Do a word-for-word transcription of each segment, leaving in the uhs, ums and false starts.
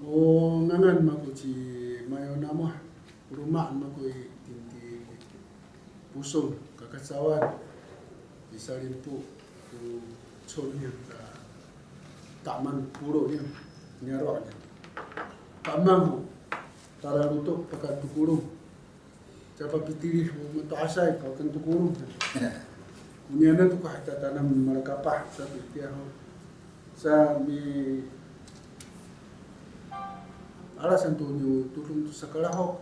O ngangan mako ci Mayo Namoh, o loma' mako i Tinti Posong, kakacawan, i Salimpo, o col niyam ta, taman polo niyam, niyaro' niyam. Kamang ho, talalotok pakan to kolong. Ca papitilid ho mato'asay, pakan to kolong. Oniyanan to ko hay tatanam malakapah, sa to itiya ho. Sa mi, alasan to niya o todong to sakalahok.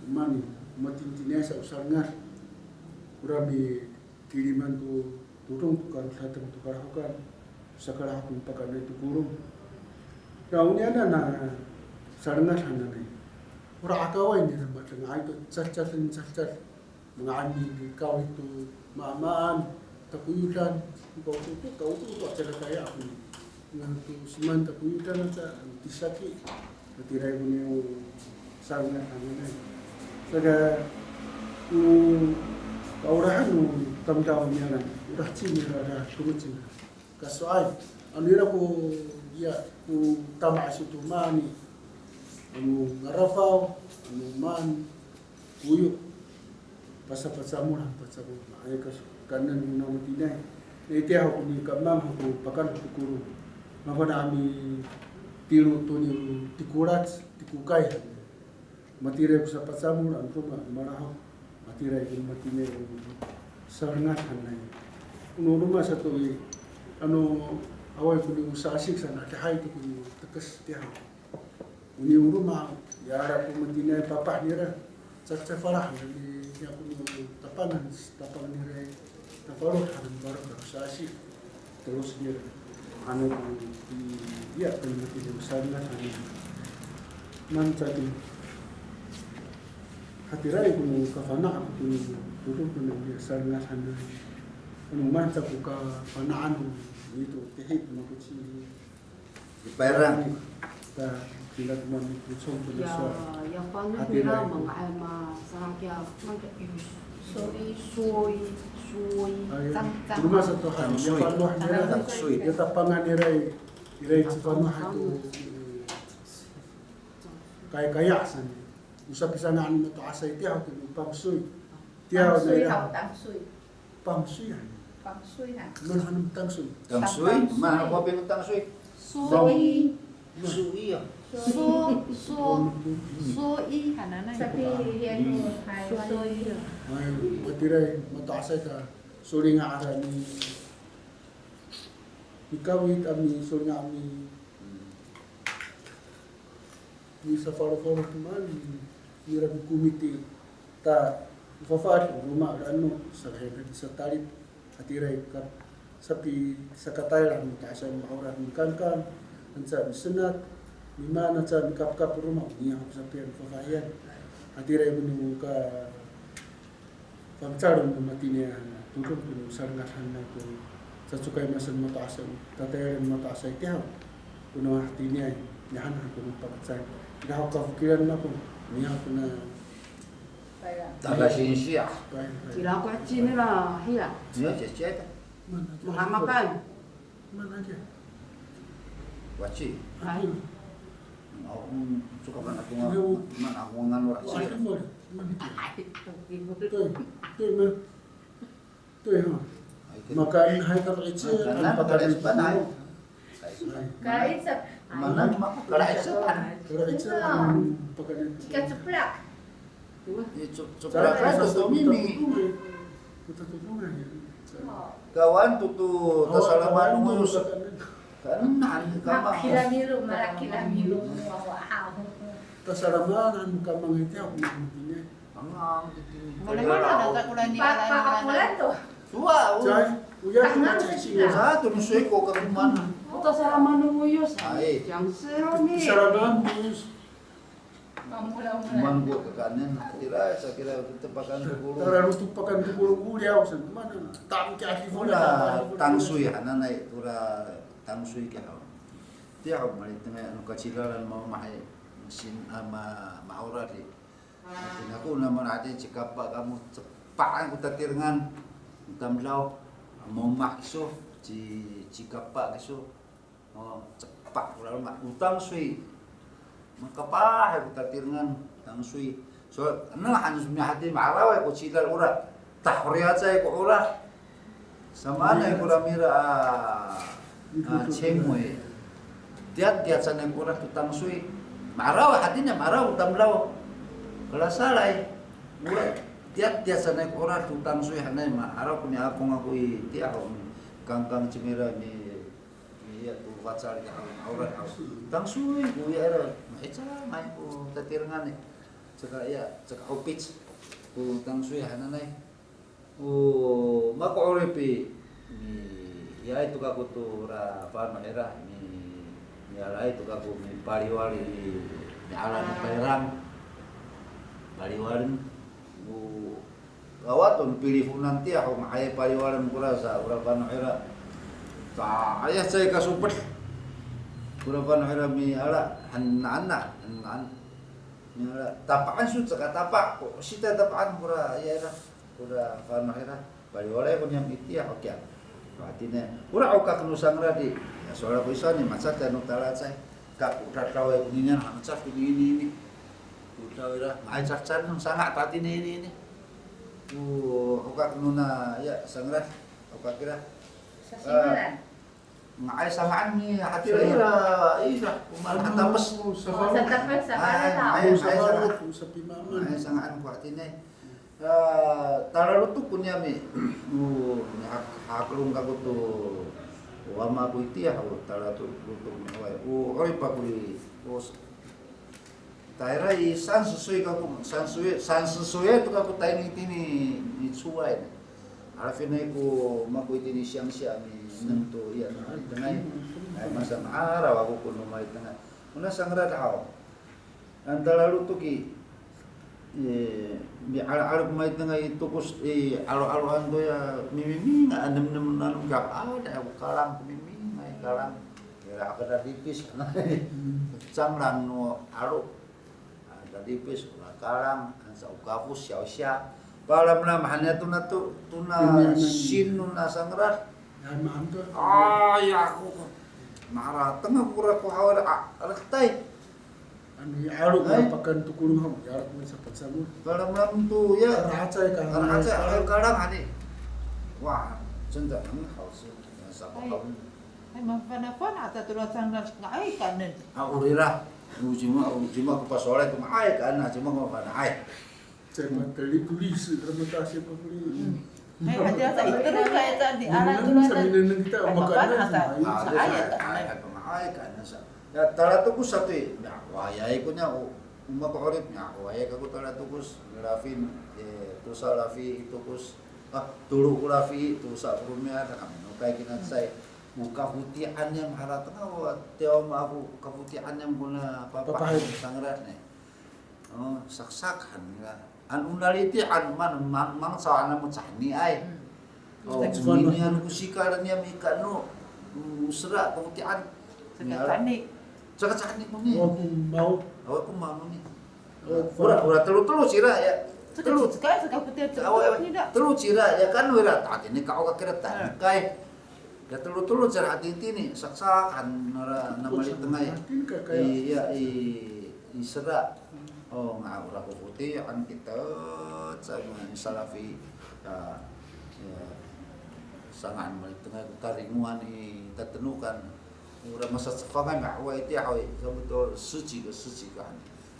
Mani, matintinay sa o salengad. Ora mi kiliman to todong to kadateng to kalahokan, sakalahok no pakaenay to kolong. Ya, oniyanan a salengad hananay. Ora akaway nira matengay to, calcal, calcal. Manga'ay mikawit to maamaan, takoyodan, kaoto, kaoto, to aca kaya ako. Ngan to siman takoyodan aca, tisaki. Matiraay ko niya o salengad hananay. Saka, o kaolahan no tamdaw niyam, ora ci nira ra tongecen. Kaso'ay, ano ira ko, ya, ko tama' iso to mani, ano ngarafaw, ano maan, koyo, pasapacamol, pacamol. Ay, kas-, kaenen no namo tiniay. Na itiya ho ko ni kamang ho ko pakan to kolong. Mafana' a mitilo to niya o tikolac, tikokay. Matiraay ko sapacamol, ano to ma-, malahok. Matiraay ko matiniay o salengad hanay. Ano roma sato i, ano awaay ko ni o sasik sa, na adihay to ko ni o tekes tiya ho. O ni o roma, ya ara ko matiniay papah nira. Cacafalah, ni, ya ko ni tapangan, tapangan nira, tafalod han, baro ka sasi. Tolos nira. Ano ko, i, ya ko ni matiniay o salengad han. Maan caay ko, hatiraay ko no kafana' ako to ni, todong ko no ya salengad han. Ano maan caay ko kafana'an no, ito, tihid mako ci Payrang. Ta, sila ko mamipocong to na sowal. Ya, ya fanoh nira manga'ay masarang kiya, manga'ay, soy, soy, soy, ay, cangcang. Roma sato han, ya fanoh nira. Cangsoy. Ya tapangan nira i, ira i cifanoh to, kaya, kaya san. O sapisanga'an mato'asay tiya ho to no pangsoy. Tiya ho na ira. Pangsoy han. Pangsoy han. Maan han tangsoy? Tangsoy? Maan ko pin tangsoy? Soy. Soy ya. So, so, soy hananay. Sapi, yan, hay, soy. Ay, matiraay mato'asay ka. Solinga' a mi, mikawit a mi, solinga' a mi. Misafalofaloh to maan, nira mikomiti ta, fafaed, roma, rano, sa, satalip, hatiraay ka, sapi, sakatayal, mato'asay ma'orad, mikangkang, anca misenat, mimaan, anca mikapkap, roma, niyah, sapian, fafahiyan. Hatiraay ko no ka, Fangcal no matiniay a todong ko no salengad hanay ko cacokay masen mato'asay, tatayalen mato'asay tiya ho. Ko no hatiniay, niyahan han ko no pakecay. Ira ho kafokilan mako, niyaw ko na. Tala singsi a. Ira ko hacini la, hiya. Niyaw, cecay ta. Mahamakan. Mana aja? Waci. Ayo. Mau, mm, suka mana aku nggak, mana aku nggak nolak sih. Ayo, boleh. Mana aja? Tuh, tuh, ma. Tuh, ha. Makan hay kara'ici, makan kara'ici. Kara'ici. Mana ma-, kara'ici pan. Kara'ici, makan kara'ici. Cika ceplak. Coprak to, to mimi. Kawan to, to tasalaman no ngoyos. Kaenan kama. Kilamilu, mala kilamilu. Tasalaman no kama ngiti ako ngiti. Angang ngiti. Mana, mana, nata ko lani, pakapulan to. Suwa, o. Sa to no soy ko kakoman. Tasalaman no ngoyos. Ay. Jang sero ni. Tasalaman no ngoyos. Mangko kakaenen, kira, sa kira, tepakan to kolong. Tara, tepakan to kolong, uliyaw, san, mana? Tangki ati, wala, tangsoy hananay, tora tangsoy kiya. Tiya, malitengay, ano kacilalan, mamahay, sin, ama, ma'orad i. Tina ko naman ati, cikapa kamo, cepaan ko tatirengan, tamdaw, mamah kiso, ci, cikapa kiso. O, cepak ko laloma', o tangsoy. Makapahay ko tatirengan tangsoy. So, ano han so mihati ma'araway ko cidal ora. Tahoriyacay ko ora. Samaanay kora mira a, a, cimoy. Tiyatiyat sanay ko ora to tangsoy. Ma'araw, hatini ma'araw ko tamdaw. Kalasalay. Ora, tiyatiyat sanay ko ora to tangsoy hanay ma'araw ko ni akong ako i, tiya ho. Kangkang cimira mi, mi, ya, to facal i, a, ora, a. Tangsoy ko ya ira. Ma'ica, may ko tatirengan i. Caka, ya, caka opic. Ko tangsoy hananay. O mako 'orip i, mi, ya, i to kako to ra fano' ira, mi, mialaay to kako mipaliwal i, miala no payrang. Paliwalen. O awa to no pilifonan tiya ho, nga'ay paliwalen kora sa, ora fano' ira. Sa, aya caay kasoped. Kora fano' ira miala, hanaan na, hanaan. Miala, tapa'an so, caka tapa', ko sita tapa'an kora, ya ira. Kora fano' ira, paliwalay ko niyam itiya, o kiya. Hatini, ora 'okak no sangrad i. Ya, sowal ako i saan i, maca tiya no talacay. Ka ko dadaway ko ninian, ha, maca ko nini ini. Ko dadaway ira, nga'ay cacad no sanga' to hatini ini, ini. Ko 'okak nona, ya, sangrad, 'okak ira. Sasimanan. Nga'ay sanga'an ni hatira ira, ira, o maan, hatapes. Satapes, ay, ay, ay, sanga'an. Ay, sanga'an ko hatini. A, talalotok ko niyam i. O, ni hak-, hakelong kako to wama ko itiya, o, talalotok ni haway. O, 'orip ako i, o, s-, Tayra i sansesoy kako, sansesoy, sansesoy to kako tayni itini i coway. Alafinay ko mako itini siyangsiya minengneng to iya no malitengay. Ay, masa ma'araw ako ko no malitengay. Ona sangrad haw. Antala lotok i, e, mi'ala'al ko malitengay i tokos, i 'alo'aloan to ya, mimimingay a nemnem nanom ka, a, da ako kalang ko mimingay kalang. Ira ako dadipis, cangraan no 'alo. A, dadipis, o kalang, ansa o kafos, siyawsiya. Palamlam han ya tona to, tona sin nona sangrad. Ay, ako ko. Maharateng ako kora ko hawal, a, rektay. Ano ya 'alo, ay, pakan to kolong haw, ya 'alo ko sa pasamol. Palamlam to ya. Karahacay ka. Karahacay, ay, kalang hani. Wa, 真的很好吃。Sa, ay. Ay, mafanafana' ta tona sangrad, nga'ay kaenen. A, o rira. O cima, o cima ko pasowalay to nga'ay kaenen, cima ko mafana'ay. Caka teli to lisi, tama ta siya pa peli. Ay, hati asa iterok kay ta di ala to. Sa minengneng kita, ay, makanan sa, ay, sa, ay, ay, ay, ay, ay, ay, kaenen sa. Ya, tala tokos sato i, ya, wayay ko niya, o, o mako 'orip niya, wayay kako tala tokos, lafin, e, tosa lafi i tokos, a, tolo ko lafi, tosa ko romi'ad, a, minokay kina cecay. O kafoti'an niyam harateng ako, tiya o mako kafoti'an niyam kona papahay sangrad ne. O, saksak han nira. Ano naliti'an man, mang, mangcaw han namo cahaniay. O, cahaniay ko sikal niyam i kano, o, sera kafoti'an. Caka cahani. Caka cahani koni. Awa ko mao. Awa ko mao ni. Ora, ora telo, telo cira ya. Telo. Awa, awa. Telo cira ya, kano ira, tati ni kao kakira tanikay. Ya telo-telo cira hatini, saksak han nora na malitengay. Iya, i, i sera. O, nga ora ko foti'an kita, sa mga salafi. Ya, ya, sanga'an malitengay ko taringoan i tatenokan. Ora masacefangay, ma'awaay itiya haw i, samoto 十几个, 十几个 han.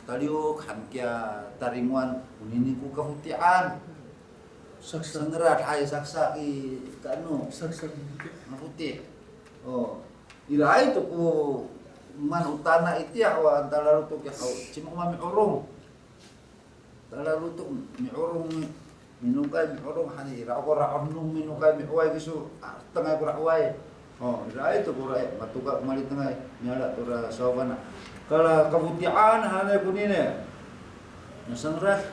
Taliyok han kiya taringoan, onini ko kafoti'an. Saksak. Sangrad, hay, saksak i, kaeno. Saksak. Mafoti'. O. Iraay to ko maan o tana itiya haw, antala lotok i haw, cima ko mami'orong. Tala lotok mi'orong, minokay mi'orong, hani ira ko ra'onong minokay mi'oway kiso, a, tengay ko ra'oway. O, iraay to kora, e, matoka ko malitengay, miala tora sawafana'. Kala kafoti'an hanay konini. Na sangrad.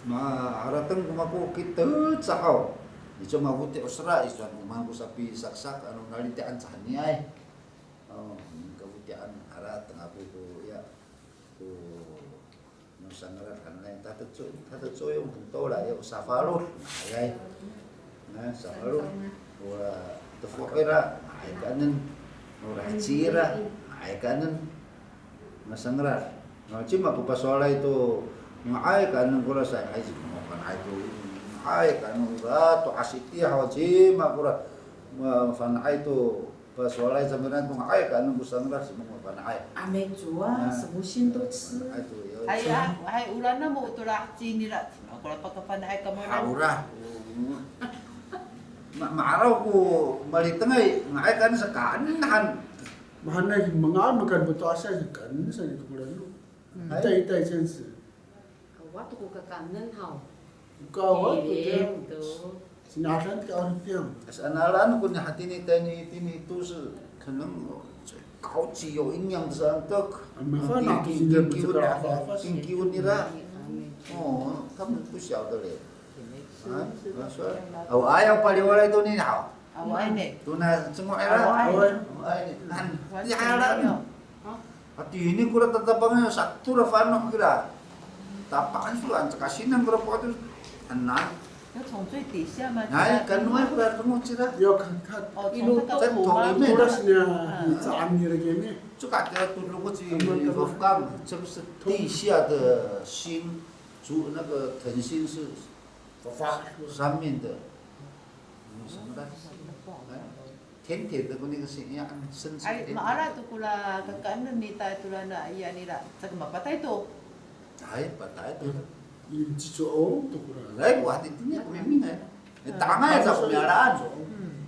Maharateng ko mako kiteca haw. Ico mafoti' o sera, ico ko maan ko sapisaksak, ano naliti'an cahaniay. O, kafoti'an harateng ako ko, ya, ko no sangrad hanay, tateco, tatecoyong tola, ya, o safalod, nga'ayay. Na, safalod. Ora tefo' ira, nga'ay kaenen. Ora heci ira, nga'ay kaenen. Masangrad. A, cima ko pasowalay to, nga'ay kaenen kora sa, ay, cima ko fana'ay to, nga'ay kaenen kora to asitiya haw, cima kora, ma-, fana'ay to, pasowalay samiran to, nga'ay kaenen ko sangrad, cima ko fana'ay. 阿美族啊，什么线都吃。Ay to, ya. Hay, a, hay, ora namo to laheci nira, cima kora pakafana'ay kamo. Ha, ora. Ma-, ma'araw ko malitengay, nga'ay kaenen sa kaenen han. Mahaenay, manga'ay makan mato'asay, kaenen sa to kora no. Hay. Itay, itay, 这样子。 Awa to ko kakaenen haw. Ko awa to, tiya. Sini'adaen to ka'orip tiya. Saan alaen ko nihatini tayni itini to sa, 可能最高级有营养的 santok. A, mafana' to singkiw, singkiw nira. O, 他们不晓得嘞。 A, awaay, aw paliwalay to ni haw. Awaay ni. Tona cengo' ira. Awaay. Awaay ni. An, tiya ira. Hatini kora tatapangan sato ra fanoh kira. Tapangan so, an caka sinang kora po'ot to. Hanan. 要从最底下吗？Hay, kanoay kora cengo' cira. Yo, kan, kan. 哦，从那个土吗？Tora siniya, caan nira kini. Caka tira to loko ci Wolfgang, 这不是地下的心，主，那个藤心是 上面的，嗯，什么的，哎，甜甜的那个是一样，深深 Ay, 甜甜的。 Ma'ala to kora kakaenen mita tora na iya nira, caka mapatay to. Ay, patay to. Ay, wa, hatini ko mimingay. Eh, tangay sa ko mialaan.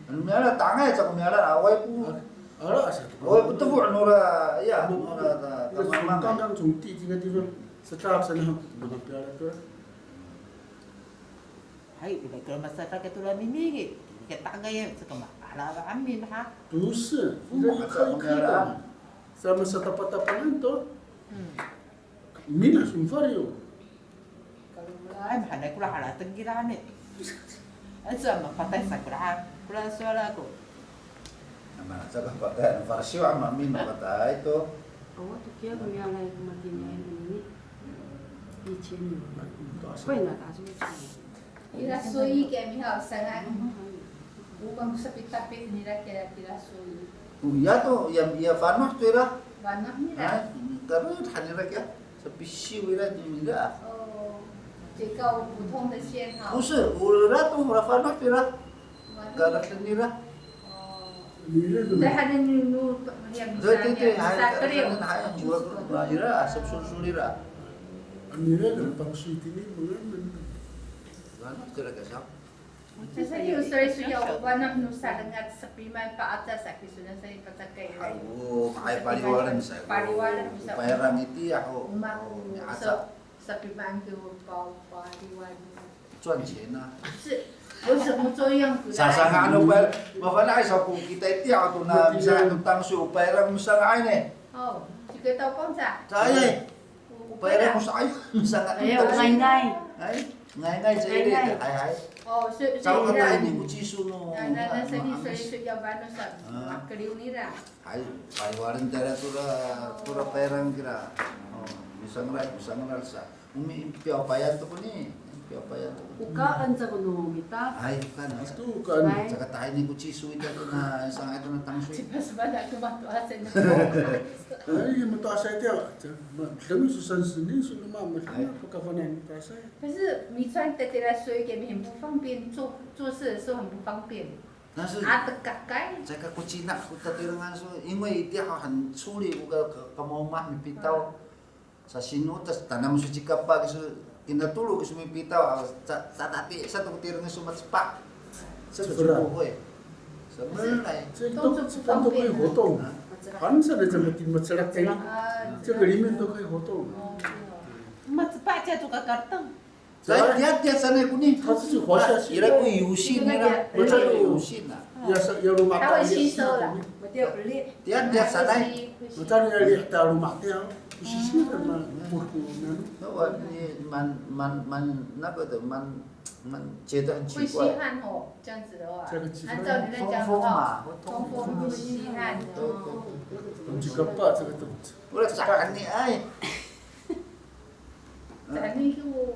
Ano miala, tangay sa ko mialaan, awaay ko. Awaay ko tefo' nora, ya, nora ta, ta mamangay. 刚刚从地这个地方，是大山上，那个表了，对吧？ Hay, ira kira masadak to ra mimingay. Kata'angay, caka ma'ala amin, ha? 不是，你这一颗一颗的嘛，咱们是大把大把人都，嗯，没那种法哟。Ay, mahaenay kora harateng kira ni. Ay, sa mapatay sa kora, kora sowal ako. Ama, caka patay, ano, farsiw ama, mi mapatay to. Awa to kiya ko mialaay ko matiniay no mini. 以前有，会拿打出去。 Ira soyi kiya mihaw, sanga. O maan ko sapitapit nira kiya, ira soyi. O, iya to, iya, iya fanoh to ira. Fanoh nira. Hay, karo han nira kiya. Sapisiw ira to nira. O, 这个普通的线哈。不是，o ira to, ora fanoh to ira. Karasen nira. Nira to. Hay, hay, hay, hay, hay, ira, sapsolsol ira. Nira to, pangsoy tini, mangan. Fanoh to ira kiya sa. Saka, saka, saka, o fanoh no salengaw, sapimaan pa'aca saki, sona saki pacakay. Aw, maay paliwalen sa. Paliwalen sa. O payrang itiya ho. O ma, o, o, mi'aca. Sa, sapimaan ko pa, paliwalen. 赚钱啊。是，有什么作用？Sasanga ano pa, mafana'ay sa ko kita itiya to na, misalnya to tangso, o payrang misanga'ay ne. O, 这个倒放着。Ay, ay. Payrang ko sa'ay, sanga. Ay, ngayngay. Ay, ngayngay sa iri, ngayngay. Hay, hay. O, so, so, caay ka ira. Tahini ko ciso no, na, na, na, ma, sa, ma, sa, so, so, ya, ba, no, sa, a, makeliw nira. Hay, paliwalen tayra tora, tora payrang kira. O, misangalay, misangalay sa. O mi, piyaw payan to koni, piyaw payan to koni. O kaen sa ko no mita. Hay, o kaen sa. Ato o kaen. Hay. Caka tahini ko ciso ita to na, sanga'ay to na tangso. Cipas ba na ko mato'asay na. Ay, mato'asay tiya. Deng so sansenin so loma', mato'asay. 可是 micowa to tira soy kami 很不方便，做，做事的时候很不方便。但是 Atekakay. Caka ko cina ko tatirengan so, 因为 itiya ho 很粗鲁 ko ka, ka, kamomah mipitaw. Sasino, tas tanam so cikapa kiso, kinatolo kiso mipitaw, a, sa, satati sato ko tireng so macepa'. Sa ko cifera. Cipohoy. Sa melay. 这都，这都可以活动。啊。反正呢，怎么，怎么吃了，这个里面都可以活动。Macepa' caay to kakareteng. Sa, tiya, tiya sanay koni. 它自己活下去。 Ira ko yosin nira. 我知道。 Yosin a. 要是，要 loma' 它会吸收了。 Tiya, tiya sanay. 我知道要 loma' 掉，不是现在嘛，不可能。 Sawa, ni man, man, man, 那个的 man, man 觉得很奇怪。 会吸汗哦，这样子的话。 这个气氛。 按照你在讲的话，通风嘛，会通风。 通风会吸汗。 对，对，对。 这个吧，这个东西。 Ora saan ni ay.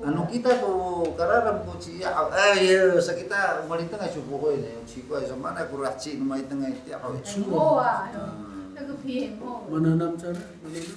Ano kita ko kararam ko ciyaw, ay, sa kita malitengay cipohoy ne, 奇怪, sa mana ko laheci no malitengay tiya, ay. 很厚啊，那个皮很厚。 Mananam cara, mananam.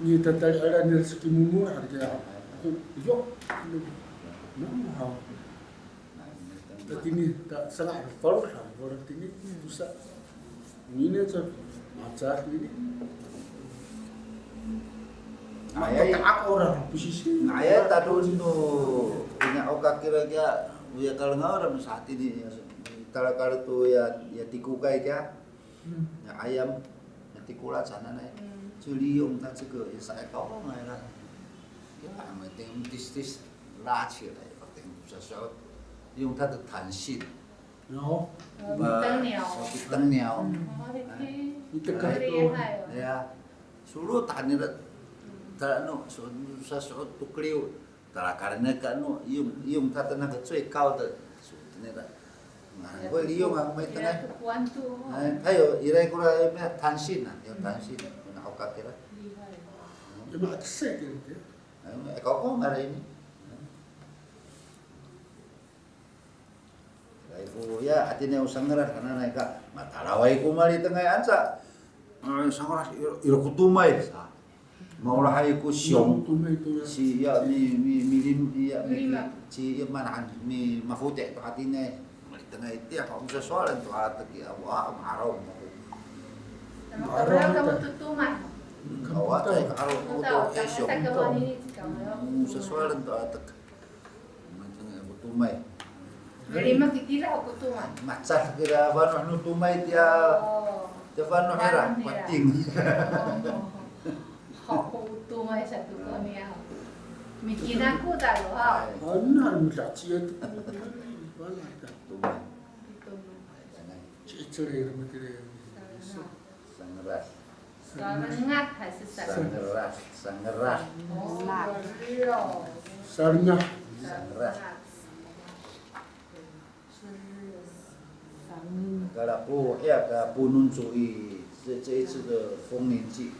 Ni tatali'aran nira saki momol, a, kiya. Yo. Namo haw. Tatini, ta, sanga, falo sa, falo tini, tosa. Ini sa, maca ini. Aya, aya, ako ra, posisi. Aya, tadon no, ina o kakira kiya, oya kalengaw ra, masatini, talakal to ya, ya tikokay kiya. Hmm. Ya ayam, ya tikola sananay. Hmm. 就利用它这个，也是爱搞坏了。Ya, 每天 tistis 拉起来，把灯光下，用它的弹性。 然后，呃，灯鸟。哦，灯鸟。嗯。哦，嘿，嘿。哎，厉害哦。Iya. Solo tani ra, ta, ano, so, sa, so, to keliw. Talakal nira ka ano, 用，用它的那个最高的，so, tani ra. 那，会利用啊，没等啊。哎，它有，原来过来有没有弹性啊？有弹性的，那好看起来。厉害哦。Cuma ada saya kira-kira. Ay, ikaw ko, ngara ini. Ay, ko, ya, hatini o sangrad hananay ka, matalaway ko malitengay anca. Ay, sangrad, ira, ira ko tomay, sa. Maolahay ko siyong. Tomay to ya. Si, ya, mi, mi, milim, ya, mi, si, ya, manahan, mi, mafoti' to hatini. Malitengay itiya, ka o misasowalan to atek i, awa, ma'araw mako. Ma'araw mako to tomay. Awa, tay, ma'araw mako to, eh, siyong to. Misasowalan to atek. Malitengay ko tomay. Malimek itira ko tomay. Macah kira fanoh no tomay tiya. O. Tiya fanoh ira, pating. O. Haw, o tomay sato koniya. Mikinako talo, ha. Ay. Ana, madaciya to. Tomay. Ci'icel ira matira. Sangrad. Sarengah 还是 sangrad? Sangrad. Sangrad. O, sangrad. Sarengah. Sangrad. 那个啦，不，那个不能注意这，这一次的丰年祭。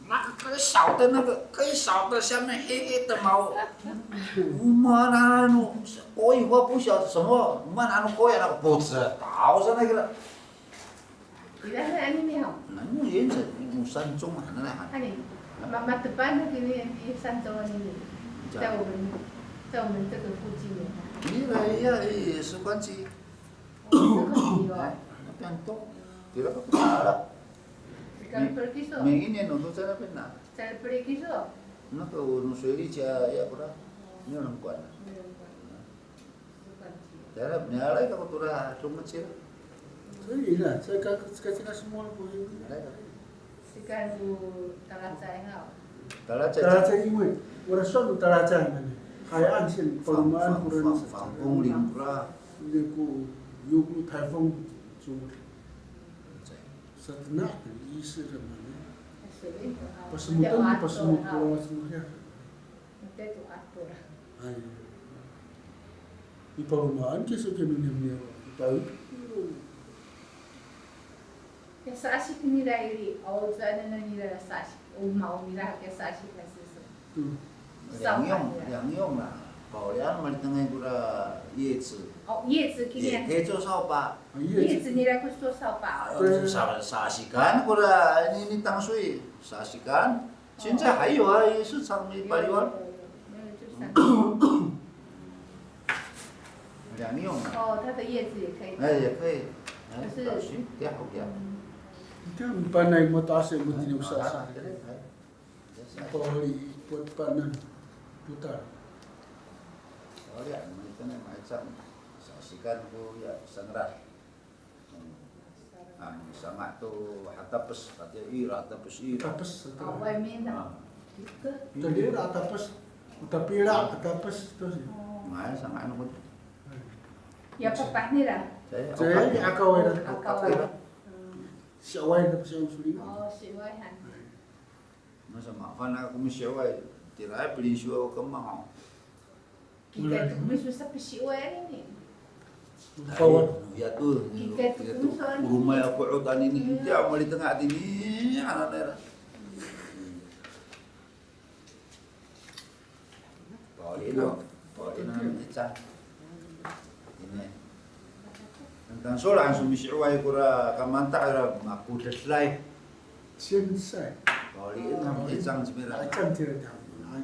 那个可以小的，那个可以小的，下面黑黑的毛，我妈那，那，我也不晓得什么，我妈那，那个不知道是那个了。 Ira sa anini haw? Nano, yan sa, no Sanjong hananay han. Hani, ma-, matepad no kini i Sanjong anini. 在我们，在我们这个附近的。Ira, iya, i Sokanci. O, Sokanci, o. Ay, napian to. Tira ka ko ala. Saka Pelikiso. May inin no, to sa napian na. Sa Pelikiso. Naka, no Soylici a, ya, kora. Niya lang ko ana. Niya lang ko ana. Tayra, mialaay kako tora Sokanci. Sa ira, sa ka, ka, ka, ka, semua ko ira. Mialaay kako. Saka ko talacay haw. Talacay. Talacay, 因为我的算是 talacay 嘛呢，海岸线， Fang-, 我们安徽人 Fang-, Fang-, Fangpongling kora. 那个有个台风中，是那个意思的嘛呢。Pasemot, pasemot, pasemot ya. Matiya to ato ra. Hay. Nipalomaan kiso kami niyam niya. Itaw. Ya sa'asik nira iri, aw, saan na nira sa'asik, o mao nira kiya sa'asik na seso. Hmm. 两用，两用啦。Paolian malitengay kora 叶子。哦，叶子 kini. 也可以做扫把。啊，叶子。叶子 nira ko 做扫把。啊，对。Sa-, sa'asikan kora, ini, ini 当水, sa'asikan. 现在还有啊，市场里摆有啊。有，有，有，有，就是两用啊。哦，它的叶子也可以。哎，也可以。哎，可是，老师，不要，不要。嗯。Ita mipanay mato'asay mo tini o sasa'en. Pawali, puwat panan, putal. Pawali, ano, ito na, ma'icang. Sa'sikan ko ya, sangra. Ano, sanga' to, hatapes, katiya ira, hatapes ira. Hatapes, hatapes. Awaay mina. Tadi ira, hatapes. Tapira, hatapes, to si. Ma'ay, sanga' ano ko. Ya, papah nira. Saya, saya, akaway nira. Akaway. Si'away na, si'away suling. O, si'away han. Masa mafana' ko misi'away, tiraay pilinsiwa ko kemang, o. Kikay to ko miso sapisi'away anini. Kawad. Ya to, kikay to ko miso anini. Uromay ako 'ot anini. Itiya, malitengay tini, hananay ra. Pawali no, pawali no, icang. Ini. Tangso han so misi'away kora kamanta' ira makodeday. Sinsay. Pawali no, icang cimira. Icang cimira. Ay,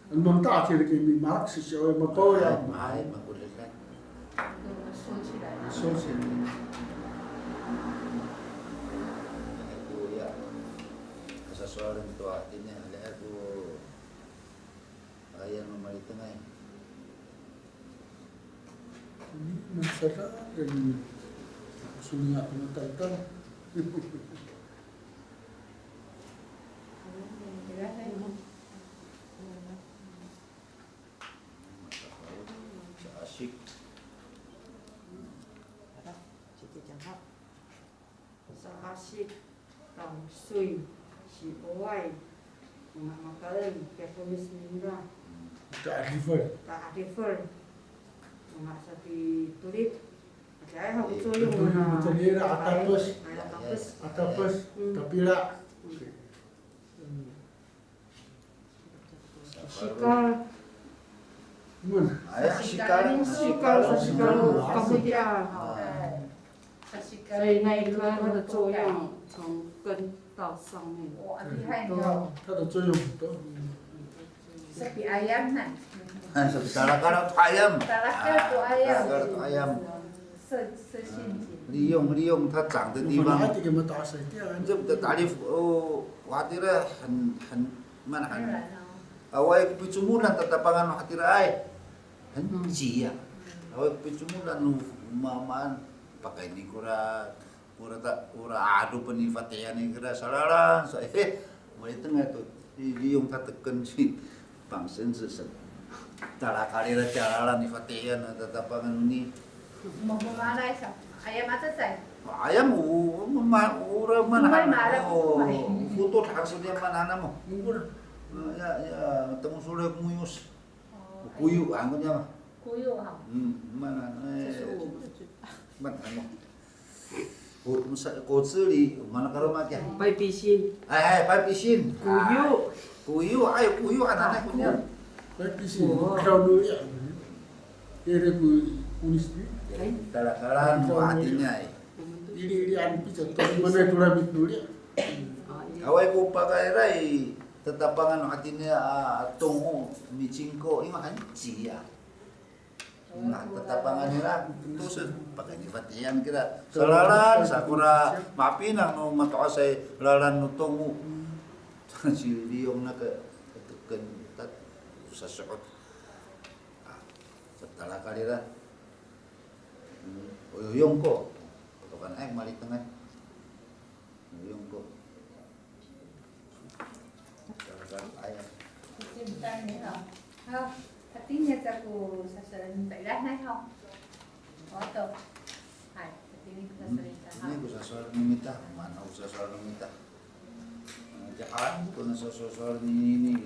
ano mamanta' cira kami marak sisi'away mapawali. Ay, ay, makodeday. Soci. Soci. Ako ya. Asa sowal to hatini, ali ako. Ayan, malitengay. Ini masalah dan sulit aku mataltal. Sa asik. Sa asik, tangsoy, si'oway, o nga makaen, kiya komis ningra. Ta'adifel. Ta'adifel. O nga sapitorid. Aka ay haw, coyong. Coyong, coyong, atapes. Ay, atapes. Atapes, tapira. Sikal. Ay, sikal. Sikal, sikal, kamotian. 所以那一颗它的作用从根到上面。哇，厉害哦。它的作用很多。Sapiayam na. Ay, sa talakal to ayam. Talakal to ayam. Talakal to ayam. 利用，利用它长的地方。这个打理，哦， Hatira han, han, maan han. Awaay ko picomolan tatapangan no hatiraay. Hanciya. Awaay ko picomolan no ma, maan, pakayni kora, kora ta, kora 'adopen i fati'iyan i kira sa lalan, sa, eh, malitengay to, i, liyong tateken si Pangsen sesen. Talakal ira tiya lalan i fati'iyan a tatapangan nini. Mo, mo, maanay sa. Ayam aca sa. Ayam, o, ma, ora maan, o, fotod han soniya maan han namo. Ya, ya, tengol solo komoyos. Koyo han ko niya ma. Koyo ha. Hmm, maan han, eh, maan han mo. Ko, sa, ko celi, maan ka roma kiya. Paypisin. Ay, ay, paypisin. Koyo. Koyo, ay, koyo han han ko niya. Paypisin. Daw no ya. Ere ko onis ni. Talakalan no hatiniay. Iri, iri an pica to, mana tolamit no iri. Awaay ko pakayra i tatapangan no hatiniay a tong o micingko, ira hanciya. Nah, tatapangan nira, to sa, pakayni fati'iyan kira. Sa lalan, sa kora mapinang no mato'asay lalan no tong o. Sa ci Liyong naka, kateken, tat, sa so'ot. A, sa talakal ira. Hmm, o yoyong ko. Tokan ay, malitengay. O yoyong ko. Talakal ay. Hatini sa ko sasowal mita ira, hay, haw. Oto. Hay, hatini ko sasowal mita, haw. Ini ko sasowal mita, mana ko sasowal mita. Dihaan ko na sasowal nini,